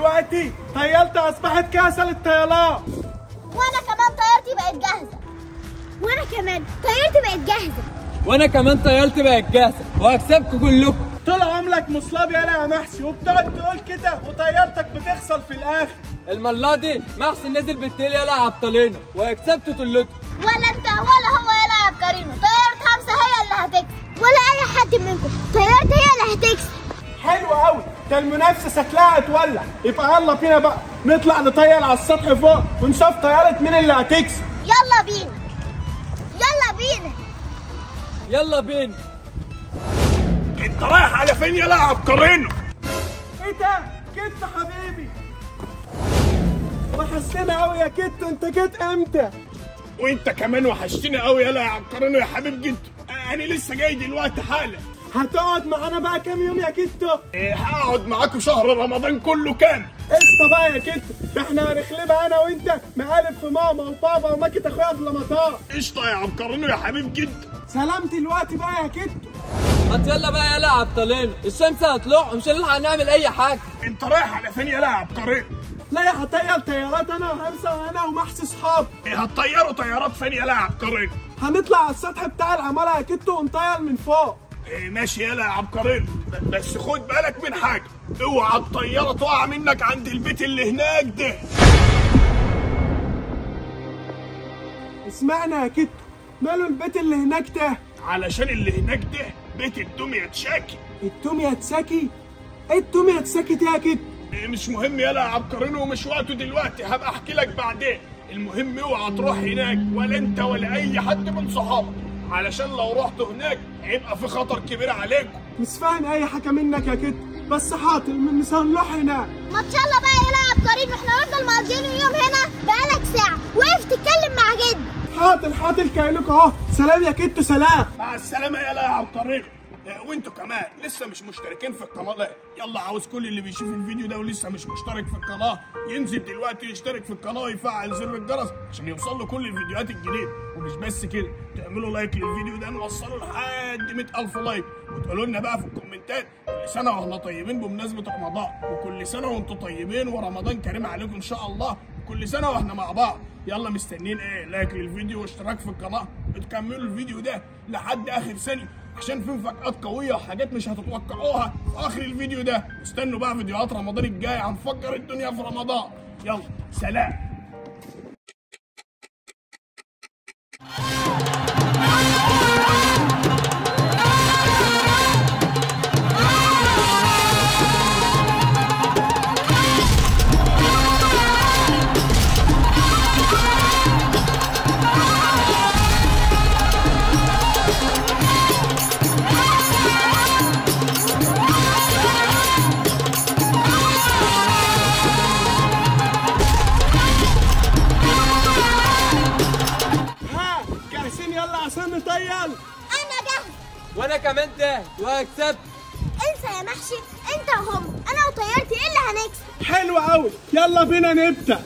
دلوقتي طيارتي اصبحت كاسه للطيران. وانا كمان طيارتي بقت جاهزة. وانا كمان طيارتي بقت جاهزة. وانا كمان طيارتي بقت جاهزة وهكسبكم كلكم. طول عمرك مصلاب يالا يا محسي، وبتقعد تقول كده وطيارتك بتخسر في الاخر. المرة دي محسن نزل بالتيل يالا عبطلينا وهكسبته طلته. ولا انت ولا هو يالا يا عبقرينو، طيارة همسة هي اللي هتكسب، ولا اي حد منكم، طيارتي هي اللي هتكسب. حلو قوي، ده المنافسة شكلها هتولع. يبقى يلا بينا بقى نطلع نطير على السطح فوق ونشوف طيارة مين اللي هتكسب. يلا بينا يلا بينا يلا بينا. انت رايح على فين يالا يا عبقرينو؟ ايه ده؟ كت حبيبي، وحشتنا قوي يا كت. انت جيت امتى؟ وانت كمان وحشتني قوي يالا يا عبقرينو يا حبيب جدو. انا لسه جاي دلوقتي حالا. هتقعد معانا بقى كام يوم يا كتو؟ ايه هقعد معاكم شهر رمضان كله كامل. قشطه بقى يا كتو، ده احنا هنخلبها انا وانت مقالب في ماما وبابا وماكت اخويا في المطار. قشطه يا عبقرينو يا حبيب جدو. سلام دلوقتي بقى يا كتو. ما يلا بقى يالا يا عبطلينو، الشمس هتطلع ومش هنلحق نعمل اي حاجة. انت رايح على فين يالا يا عبقرينو؟ لا يا هطير طيارات انا وهمسه وانا ومحسي صحاب. ايه هتطيروا طيارات فين يالا يا عبقرينو؟ هنطلع على السطح بتاع العمارة يا كتو ونطير من فوق. ايه ماشي يالا يا عبقرينو، بس خد بالك من حاجة، اوعى الطيارة تقع منك عند البيت اللي هناك ده. اسمعنا يا كتو، ماله البيت اللي هناك ده؟ علشان اللي هناك ده بيت الدمية تشاكي. الدمية تساكي؟ ايه الدمية تساكي دي يا كتو؟ إيه مش مهم يالا يا عبقرينو ومش وقته دلوقتي، هبقى احكي لك بعدين. المهم اوعى تروح هناك ولا انت ولا اي حد من صحابك، علشان لو رحتوا هناك هيبقى في خطر كبير عليكم. مش فاهم اي حاجة منك يا كتو، بس حاضر مش هنروح هناك. ما شاء الله بقى يالا يا عبقرينو، احنا هنفضل مقضيين اليوم هنا بقالك ساعة واقف تتكلم مع جد. حاضر حاضر كايلكوا اهو. سلام يا كتو، سلام. مع السلامة يالا يا عبقرينو. وانتوا كمان لسه مش مشتركين في القناة، يلا عاوز كل اللي بيشوف الفيديو ده ولسه مش مشترك في القناة ينزل دلوقتي يشترك في القناة ويفعل زر الجرس عشان يوصل له كل الفيديوهات الجديدة. ومش بس كده، تعملوا like للفيديو ده نوصله لحد 100,000 like، وتقولوا لنا بقى في الكومنتات كل سنة واحنا طيبين بمناسبة رمضان، وكل سنة وانتوا طيبين ورمضان كريم عليكم ان شاء الله، وكل سنة واحنا مع بعض. يلا مستنيين ايه؟ like للفيديو واشتراك في القناة، بتكملوا الفيديو ده لحد اخر ثانية عشان في مفاجآت قوية وحاجات مش هتتوقعوها في آخر الفيديو ده. استنوا بقى فيديوهات رمضان الجاي، هنفجر الدنيا في رمضان. يلا سلام. انا جاهز. وانا كمان جاهز وهكسب. انسى يا محشي، انت وهم، انا وطيارتي ايه اللي هنكسب. حلو قوي، يلا بينا نبدا.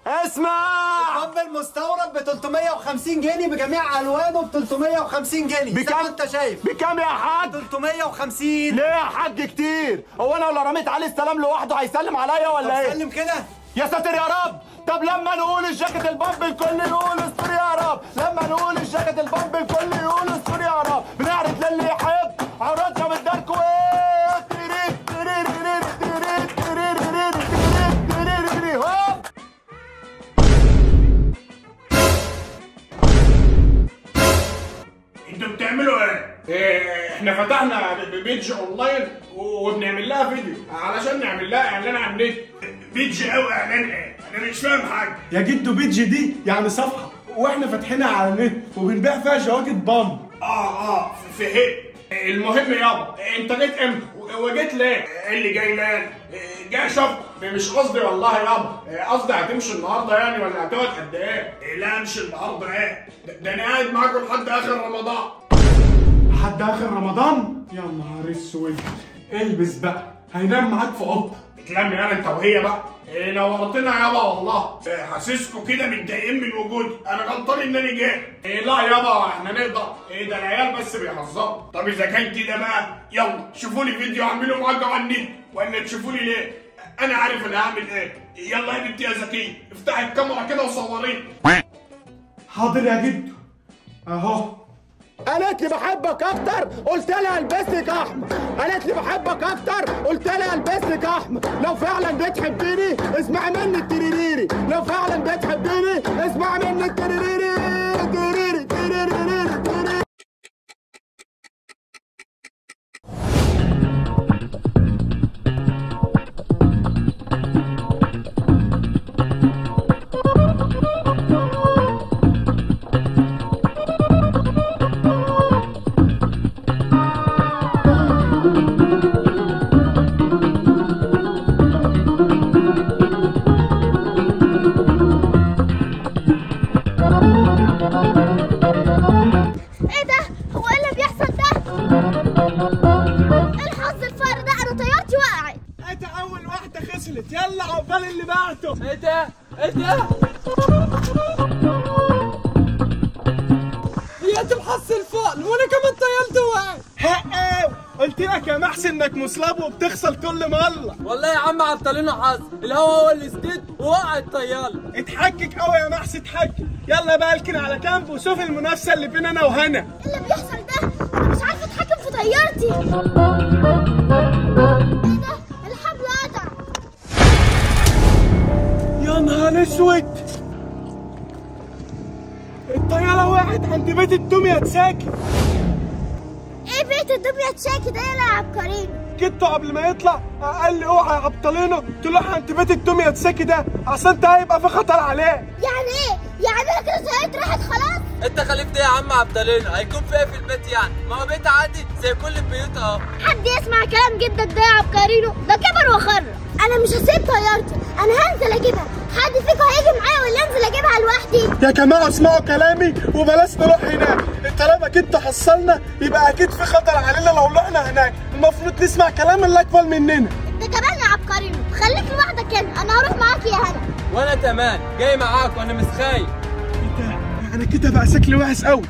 اسمع، البامب المستورد ب 350 جنيه بجميع الوانه ب 350 جنيه. بكام انت شايف؟ بكام يا حاج؟ 350. ليه يا حاج كتير؟ هو انا لو رميت عليه السلام لوحده هيسلم عليا ولا ايه؟ سلم كده يا ساتر يا رب. طب لما نقول الجاكيت البامب الكل نقول استر يا رب، لما نقول الجاكيت البامب الكل بتعملوا ايه؟ احنا فتحنا page online وبنعمل لها فيديو علشان نعمل لها اعلان على النت. page او اعلان ايه؟ انا مش فاهم حاجة. يا جدو page دي يعني صفحة واحنا فاتحينها على النت وبنبيع فيها جواكت بامب. فهمت. المهم يابا انت جيت امتى وجيت ليه؟ اللي جاي مال؟ جاي شوف. مش قصدي والله يابا، قصدي هتمشي النهارده يعني ولا هتقعد قد ايه؟ لا امشي النهارده ايه؟ ده انا قاعد معاكم لحد اخر رمضان. لحد اخر رمضان؟ يا نهار اسود. البس بقى، هينام معاك في اوضتك. اتلم يعني انت وهي بقى. نورتنا يابا والله. حاسسكوا كده متضايقين من وجودي، انا غلطان ان انا جيت. لا يابا احنا نقدر، ده العيال بس بيهزروا. طب اذا كان كده بقى يلا شوفوا لي فيديو اعمله معاكم على النت، ولا تشوفوا لي ليه؟ انا عارف انا هعمل ايه. يلا يا بنتي يا زكية افتحي الكاميرا كده وصوريني. حاضر يا جدو اهو. قالت لي بحبك اكتر قلت لها البس لك احمر. قالت لي بحبك اكتر قلت لها البس لك احمر. لو فعلا بتحبيني اسمعي مني التريريري. لو فعلا بتحبيني اسمعي مني التريريري تريري تريريري تريري. ايه ده؟ هو ايه اللي بيحصل ده؟ ايه الحظ الفار ده؟ انا طيارتي وقعت. انت اول واحدة خسرت، يلا عقبال اللي بعته. ايه ده؟ ايه ده؟ يا الحظ الفار، وانا كمان طيارتي وقعت. حقاوي، قلت لك يا محسن انك مصلب وبتخسر كل مرة. والله يا عم عطلنا حظ، الهوا هو اللي سدد ووقع الطيارة. اتحكك قوي يا محسن اتحكك. يلا بقى اركن على جنب وشوف المنافسة اللي بين انا وهنا. ايه اللي بيحصل ده؟ انا مش عارفه اتحكم في طيارتي. ايه ده؟ الحبل قطع. يا نهار اسود، الطيارة وقعت عند بيت الدمية تساكي. ايه بيت الدمية تشاكي ده يا عبقرينو؟ جدته قبل ما يطلع قال لي اوعى يا عبطلينو تروح عند بيت الدمية تساكي ده عشان ده هيبقى في خطر عليه. يعني ايه؟ يعني انا كده طيارتي راحت خلاص؟ انت خليفت ايه يا عم عبطلينو؟ هيكون في ايه في البيت يعني؟ ما هو بيت عادي زي كل البيوت اهو. حد يسمع كلام جدك ده يا عبقرينو؟ ده كبر وخرف. انا مش هسيب طيارتي، انا هنزل اجيبها. حد فيكم هيجي معايا ولا انزل اجيبها لوحدي؟ يا جماعة اسمعوا كلامي وبلاش نروح هناك، طالما كنت حصلنا يبقى اكيد في خطر علينا لو رحنا هناك، المفروض نسمع كلام اللي اكبر مننا. انت كمان يا عبقرينو خليك لوحدك هنا، انا هروح معاك يا هنا. وانا تمام جاي معاك وانا مش خايف. ايه ده؟ انا كده بقى شكلي وحش قوي.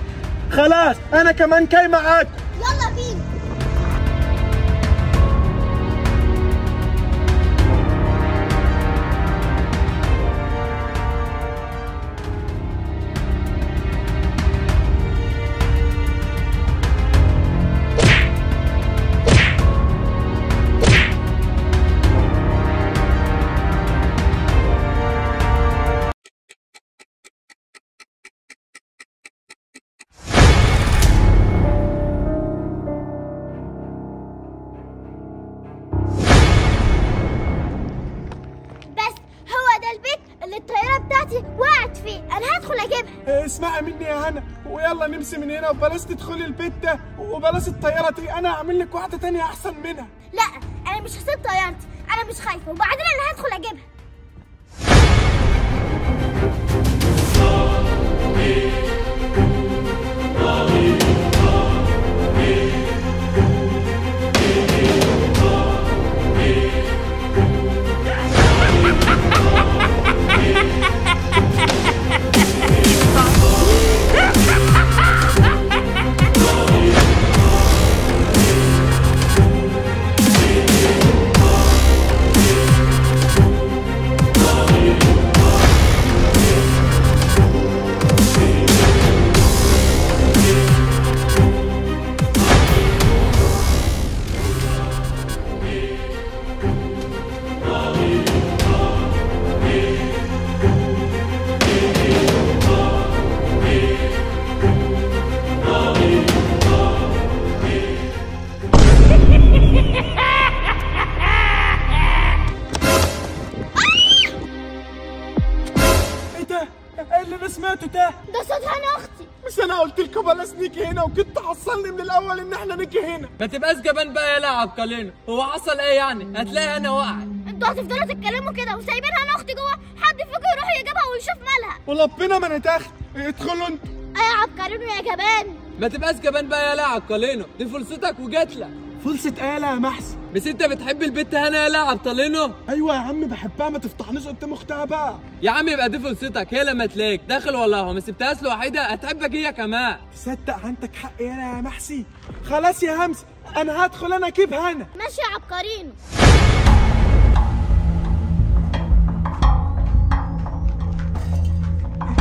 خلاص انا كمان جاي معاك. يلا بينا. اللي الطيارة بتاعتي وقعت فيه، انا هدخل اجيبها. اسمعي مني يا هنا ويلا نمشي من هنا وبلاش تدخلي البيت ده وبلاش الطيارة دي، انا هعمل لك واحدة تانية احسن منها. لا انا مش هسيب طيارتي، انا مش خايفة، وبعدين انا هدخل اجيبها. ايه اللي انا سمعته ده؟ ده صوت هنا اختي. مش انا قلت لكم بلاش نيجي هنا، وكنت حصلني من الاول ان احنا نيجي هنا. ما تبقاش جبان بقى يا عبقرينو، هو حصل ايه يعني؟ هتلاقي هنا وقعت. انتوا هتفضلوا تتكلموا كده وسايبين هنا اختي جوه؟ حد فيكم يروح يجيبها ويشوف مالها. وربنا ما انا داخل، ادخلوا انتوا. ايه يا عبقرينو يا جبان؟ ما تبقاش جبان بقى يا عبقرينو، دي فرصتك وجات لك. فرصة ايه يا محسن؟ بس انت بتحب البت هنا يا عبطلينو؟ ايوه يا عم بحبها، ما تفتحنيش قدام اختها بقى. يا عم يبقى دي فرصتك، هي لما تلاقيك داخل والله ما سبتهاش لوحدها هتحبك هي كمان. تصدق عندك حق يا محسي. خلاص يا همس انا هدخل انا اجيب هنا. ماشي يا عبقرينو.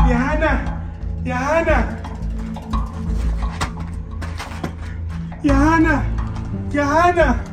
يا هنا يا هنا يا هنا يا هنا.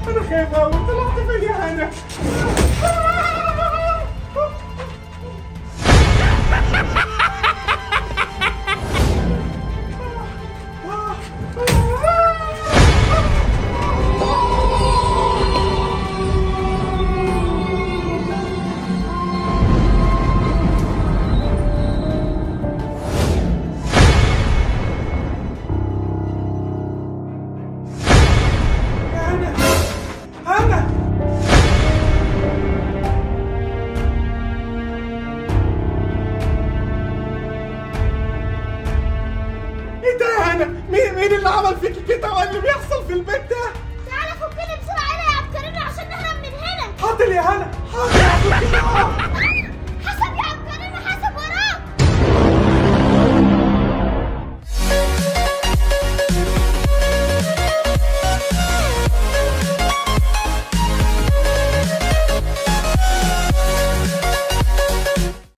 أنا خايفة أوي، طلعت فيا أنا. مين اللي عمل فيكي كده واللي بيحصل في البيت ده؟ تعالى فكني بسرعة هنا يا عبقرينو عشان نهرب من هنا. حاضر يا هنا، حاضر.